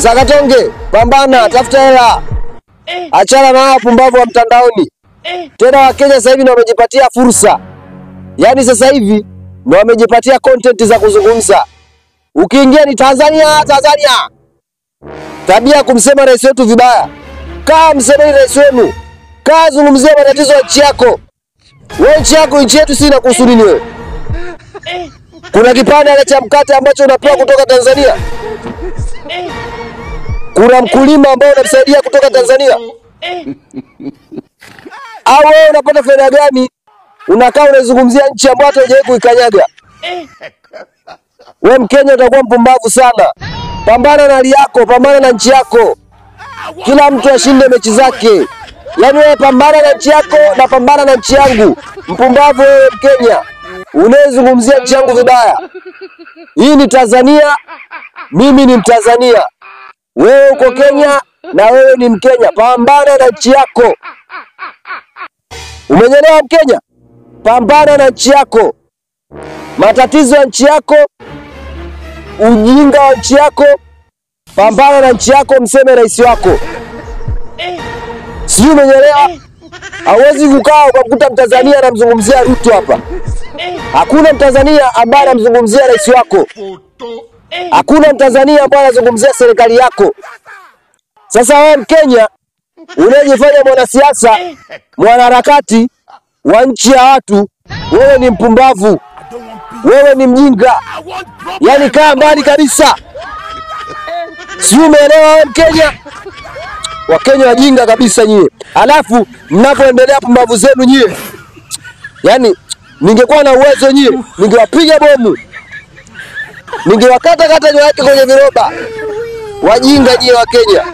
Msakatonge, pambana, tafuta hela. Achana na hao pumbavu wa mtandaoni. Tena Wakenya sasa hivi ndio wamejipatia fursa. Yaani sasa hivi ndio wamejipatia content za kuzungumza. Ukiingia ni Tanzania, Tanzania. Tabia kumsema rais wetu vibaya. Kaa msemeni rais wenu. Kaa zungumzia matatizo ya nchi yako. Wewe nchi yako, nchi yetu si inakuhusu nini wewe? Kuna kipande cha mkate ambacho unapewa kutoka Tanzania? Kuna mkulima ambaye unamsaidia kutoka Tanzania? Au wewe unapata faida gani? Unakaa unazungumzia nchi ambayo hata hujawahi kuikanyaga. Wewe Mkenya utakuwa mpumbavu sana. Pambana na hali yako, pambana na nchi yako. Kila mtu ashinde mechi zake. Yaani wewe pambana na nchi yako na pambana na nchi yangu. Mpumbavu wewe Mkenya, unayezungumzia nchi yangu vibaya. Hii ni Tanzania, mimi ni Mtanzania. Wewe uko Kenya na wewe ni Mkenya. Pambana na nchi yako. Umenyelewa Mkenya? Pambana na nchi yako. Matatizo ya nchi yako, ujinga wa nchi yako, pambana na nchi yako, mseme rais wako. Sijui umenyelewa? Hauwezi kukaa ukamkuta Mtanzania anamzungumzia Ruto hapa. Hakuna Mtanzania ambaye anamzungumzia rais wako. Hakuna Mtanzania ambaye anazungumzia serikali yako. Sasa wewe Mkenya unayejifanya mwanasiasa, mwanaharakati wa nchi ya watu, wewe ni mpumbavu. Wewe ni mjinga. Yaani kaa mbali kabisa. Sijui umeelewa wewe Mkenya? Wakenya wajinga kabisa nyie. Alafu mnapoendelea pumbavu zenu nyie. Yaani ningekuwa na uwezo nyie, ningewapiga bomu. Ningewakata kata nywele yake kwenye viroba. Wajinga nyie wa Kenya.